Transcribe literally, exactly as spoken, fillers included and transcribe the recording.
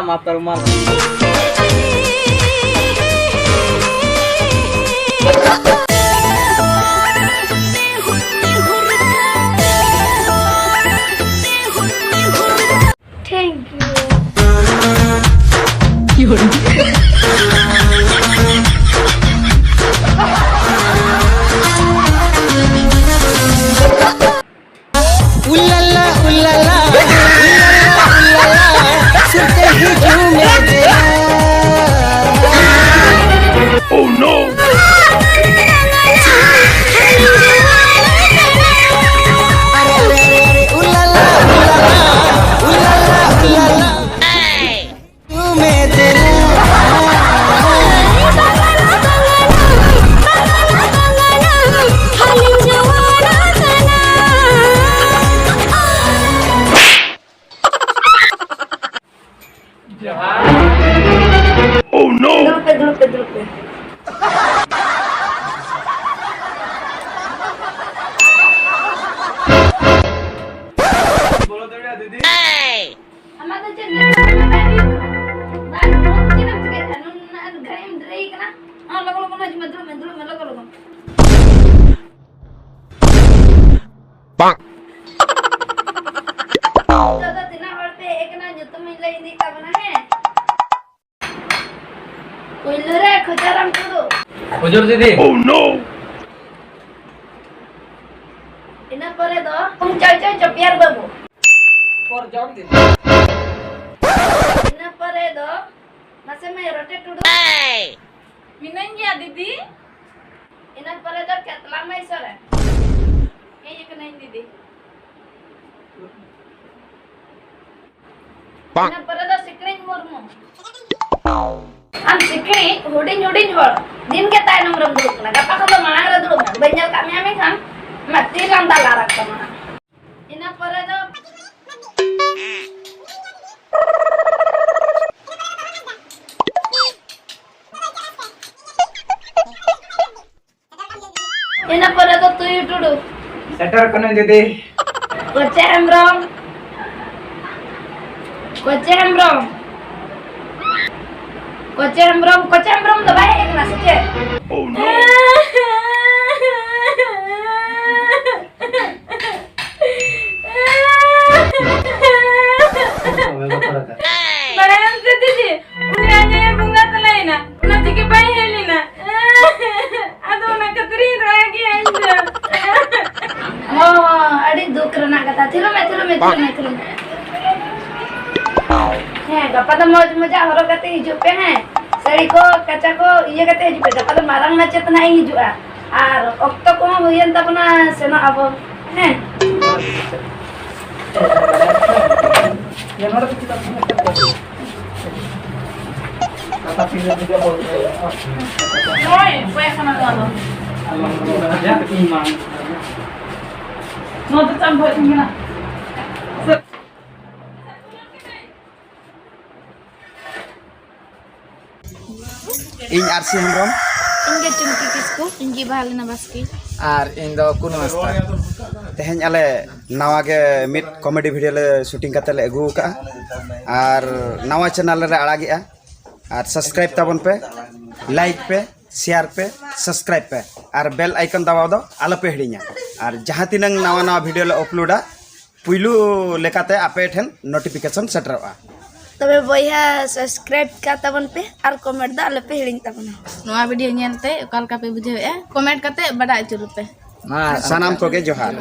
ᱢᱟᱯᱮ ᱨᱩᱢᱟᱞ᱾ Thank you. Ulala, ulala, ulala, ulala, सुनते ही झूमे दिल। Oh no! अरे, अरे, अरे, अरे, ulala, ulala, ulala, ulala। Oh no! ᱫᱩᱲᱩᱵ ᱯᱮ, ᱫᱩᱲᱩᱵ ᱯᱮ, ᱫᱩᱲᱩᱵ ᱯᱮ᱾ ᱵᱚᱞᱚ ᱫᱟᱲᱮᱭᱟᱜᱼᱟ, ᱫᱤᱫᱤ? ᱟᱢᱟᱜ ᱫᱚ ᱪᱮᱫ ᱧᱮᱞ ᱥᱟᱱᱟ ᱢᱮᱭᱟ? ᱵᱟᱝ, ᱱᱚᱣᱟ ᱪᱮᱫ ᱮᱢ ᱪᱤᱠᱟᱹᱭᱮᱫᱟ? ᱱᱩᱱᱟᱹᱜ ᱜᱷᱟᱹᱲᱤᱡ ᱮᱢ ᱰᱮᱨᱤ ᱠᱟᱱᱟ᱾ ᱦᱚᱸ, ᱞᱚᱜᱚᱱ, ᱞᱚᱜᱚᱱ ᱦᱤᱡᱩᱜ ᱢᱮ, ᱫᱩᱲᱩᱵ ᱢᱮ, ᱫᱩᱲᱩᱵ ᱢᱮ, ᱞᱚᱜᱚᱱ, ᱞᱚᱜᱚᱱ᱾ ᱱᱤᱛᱚᱜ ᱫᱚ ᱛᱤᱱᱟᱹᱜ ᱦᱚᱲ ᱯᱮ ᱦᱮᱡ ᱟᱠᱟᱱᱟ, ᱧᱩᱛᱩᱢ ᱤᱧ ᱞᱟᱹᱭ ᱤᱫᱤᱭᱮᱫ ᱛᱟᱵᱚᱱᱟ, ᱦᱮᱸ? ᱯᱩᱭᱞᱩ ᱨᱮ ᱠᱷᱩᱪᱟᱨᱟᱢ ᱴᱩᱰᱩ᱾ ᱦᱩᱡᱩᱨ ᱫᱤᱫᱤ᱾ Oh no! ᱤᱱᱟᱹ ᱯᱚᱨᱮ ᱫᱚ ᱩᱢ ᱪᱚᱭ ᱪᱚᱭ ᱪᱚᱯᱤᱭᱟᱨ ᱵᱟᱹᱵᱩ᱾ ᱯᱚᱨ ᱡᱚᱢ ᱫᱤᱫᱤ᱾ ᱤᱱᱟᱹ ᱯᱚᱨᱮ ᱫᱚ ᱢᱟᱥᱮ ᱢᱟᱹᱭ ᱨᱚᱴᱮ ᱴᱩᱰᱩ᱾ ᱢᱤᱱᱟᱹᱧ ᱜᱮᱭᱟ ᱫᱤᱫᱤ᱾ ᱤᱱᱟᱹ ᱯᱚᱨᱮ ᱫᱚ ᱠᱮᱛᱞᱟ ᱢᱟᱹᱭ ᱥᱚᱨᱮᱱ᱾ ᱦᱮᱡ ᱟᱠᱟᱱᱟᱹᱧ ᱫᱤᱫᱤ᱾ ᱤᱱᱟᱹ ᱯᱚᱨᱮ ᱫᱚ ᱥᱤᱠᱲᱤᱡ ᱢᱩᱨᱢᱩ᱾ ᱟᱢ ᱥᱤᱠᱲᱤᱡ ᱦᱩᱰᱤᱧ ᱦᱩᱰᱤᱧ ᱦᱚᱲ ᱫᱤᱱ ᱜᱮ ᱛᱟᱭᱱᱚᱢ ᱨᱮᱢ ᱫᱩᱲᱩᱵ ᱠᱟᱱᱟ᱾ ᱜᱟᱯᱟ ᱠᱷᱚᱱ ᱫᱚ ᱢᱟᱲᱟᱝ ᱨᱮ ᱫᱩᱲᱩᱵ ᱢᱮ᱾ ᱵᱟᱹᱧ ᱧᱮᱞ ᱠᱟᱜ ᱢᱮᱭᱟ ᱢᱮᱱᱠᱷᱟᱱ ᱟᱢᱟᱜ ᱛᱤ ᱞᱟᱸᱫᱟ ᱞᱟᱨᱟᱜ ᱛᱟᱢᱟ ᱦᱟᱸᱜ᱾ ᱤᱱᱟᱹ ᱯᱚᱨᱮ ᱫᱚ ᱤᱱᱟᱹ ᱯᱚᱨᱮ ᱫᱚ ᱛᱩᱭᱩ ᱴᱩᱰᱩ᱾ ᱥᱮᱴᱮᱨ ᱠᱟᱹᱱᱟᱹᱧ ᱫᱤᱫᱤ᱾ ᱠᱚᱪᱮ ᱦᱮᱢᱵᱨᱚᱢ᱾ ᱠᱚᱪᱮ ᱦᱮᱢᱵᱨᱚᱢ᱾ ᱠᱚᱪᱮ ᱦᱮᱢᱵᱨᱚᱢ, ᱠᱚᱪᱮ ᱦᱮᱢᱵᱨᱚᱢ ᱫᱚ ᱵᱟᱭ ᱦᱮᱡ ᱟᱠᱟᱱᱟ ᱥᱮ ᱪᱮᱫ? ᱵᱟᱲᱟᱭᱟᱢ ᱥᱮ ᱫᱤᱫᱤ, ᱩᱱᱤ ᱟᱡ ᱟᱭᱳ ᱵᱚᱸᱜᱟ ᱛᱟᱞᱟᱭᱮᱱᱟ, ᱚᱱᱟ ᱪᱤᱠᱟᱹ ᱵᱟᱭ ᱦᱮᱡ ᱞᱮᱱᱟ? ᱟᱫᱚ ᱚᱱᱟ ᱠᱷᱟᱹᱛᱤᱨ ᱤᱧ ᱨᱟᱜ ᱜᱮᱭᱟ ᱤᱧ ᱫᱚ᱾ ᱦᱚᱸ, ᱦᱚᱸ, ᱟᱹᱰᱤ ᱫᱩᱠ ᱨᱮᱱᱟᱜ ᱠᱟᱛᱷᱟ᱾ ᱛᱷᱤᱨᱚᱜ ᱢᱮ, ᱛᱷᱤᱨᱚᱜ ᱢᱮ, ᱛᱷᱤᱨᱚᱜ ᱢᱮ, ᱛᱷᱤᱨᱚᱜ ᱢᱮ᱾ ᱦᱮᱸ, ᱜᱟᱯᱟ ᱫᱚ ᱢᱚᱡᱽ ᱢᱚᱡᱟᱜ ᱦᱚᱨᱚᱜ ᱠᱟᱛᱮ ᱦᱤᱡᱩᱜ ᱯᱮ, ᱦᱮᱸ᱾ ᱥᱟᱹᱲᱤ ᱠᱚ, ᱠᱟᱪᱟ ᱠᱚ ᱤᱭᱟᱹ ᱠᱟᱛᱮ ᱦᱤᱡᱩᱜ ᱯᱮ᱾ ᱜᱟᱯᱟ ᱫᱚ ᱢᱟᱨᱟᱝ ᱢᱟᱪᱮᱛ ᱱᱟᱜ ᱤᱧ ᱦᱤᱡᱩᱜᱼᱟ᱾ ᱟᱨ ᱚᱠᱛᱚ ᱠᱚᱦᱚᱸ ᱦᱩᱭᱮᱱ ᱛᱟᱵᱚᱱᱟ, ᱥᱮᱱᱚᱜ ᱟᱵᱚ, ᱦᱮᱸ᱾ ᱱᱚᱜᱼᱚᱭ, ᱚᱠᱚᱭ ᱠᱟᱱᱟ ᱱᱚᱣᱟ ᱫᱚ? ᱱᱚᱣᱟ ᱫᱚ ᱪᱟᱢ ᱵᱷᱚᱡ ᱠᱟᱱᱟ᱾ ᱤᱧ ᱟᱨᱥᱤ ᱦᱮᱢᱵᱨᱚᱢ᱾ ᱤᱧ ᱜᱮ ᱪᱩᱢᱠᱤ ᱠᱤᱥᱠᱩ᱾ ᱤᱧ ᱜᱮ ᱵᱟᱦᱟᱞᱤᱱᱟ ᱵᱟᱥᱠᱮ᱾ ᱟᱨ ᱤᱧ ᱫᱚ ᱠᱩᱱᱩ ᱦᱟᱸᱥᱫᱟ᱾ ᱛᱮᱦᱮᱧ ᱟᱞᱮ ᱱᱟᱣᱟ ᱜᱮ ᱢᱤᱫ ᱠᱚᱢᱮᱰᱤ ᱵᱷᱤᱰᱤᱭᱳ ᱞᱮ ᱥᱩᱴᱤᱝ ᱠᱟᱛᱮ ᱞᱮ ᱟᱹᱜᱩ ᱟᱠᱟᱫᱼᱟ᱾ ᱟᱨ ᱱᱟᱣᱟ ᱪᱮᱱᱮᱞ ᱨᱮᱞᱮ ᱟᱲᱟᱜᱮᱜᱼᱟ᱾ ᱟᱨ ᱥᱟᱵᱥᱠᱨᱟᱭᱤᱵ ᱛᱟᱵᱚᱱ ᱯᱮ, ᱞᱟᱭᱤᱠ ᱯᱮ, ᱥᱮᱭᱟᱨ ᱯᱮ, ᱥᱟᱵᱥᱠᱨᱟᱭᱤᱵ ᱯᱮ᱾ ᱟᱨ ᱵᱮᱞ ᱟᱭᱠᱚᱱ ᱫᱟᱵᱟᱣ ᱫᱚ ᱟᱞᱚᱯᱮ ᱦᱤᱲᱤᱧᱟ᱾ ᱟᱨ ᱡᱟᱦᱟᱸ ᱛᱤᱱᱟᱹᱝ ᱱᱟᱣᱟ ᱱᱟᱣᱟ ᱵᱷᱤᱰᱤᱭᱳ ᱞᱮ ᱟᱯᱞᱳᱰᱟ, ᱯᱩᱭᱞᱩ ᱞᱮᱠᱟᱛᱮ ᱟᱯᱮ ᱴᱷᱮᱱ ᱱᱳᱴᱤᱯᱷᱤᱠᱮᱥᱚᱱ ᱥᱮᱴᱮᱨᱚᱜᱼᱟ᱾ ᱛᱚᱵᱮ ᱵᱚᱭᱦᱟ, ᱥᱟᱵᱥᱠᱨᱟᱭᱤᱵ ᱠᱟᱜ ᱛᱟᱵᱚᱱ ᱯᱮ ᱟᱨ ᱠᱚᱢᱮᱱᱴ ᱫᱚ ᱟᱞᱚᱯᱮ ᱦᱤᱲᱤᱧ ᱛᱟᱵᱚᱱᱟ᱾ ᱱᱚᱣᱟ ᱵᱷᱤᱰᱤᱭᱳ ᱧᱮᱞ ᱛᱮ ᱚᱠᱟ ᱞᱮᱠᱟ ᱯᱮ ᱵᱩᱡᱷᱟᱹᱣᱮᱫᱼᱟ, ᱠᱚᱢᱮᱱᱴ ᱠᱟᱛᱮ ᱵᱟᱰᱟᱭ ᱦᱚᱪᱚ ᱞᱮᱯᱮ᱾ ᱢᱟ ᱥᱟᱱᱟᱢ ᱠᱚᱜᱮ ᱡᱚᱦᱟᱨ᱾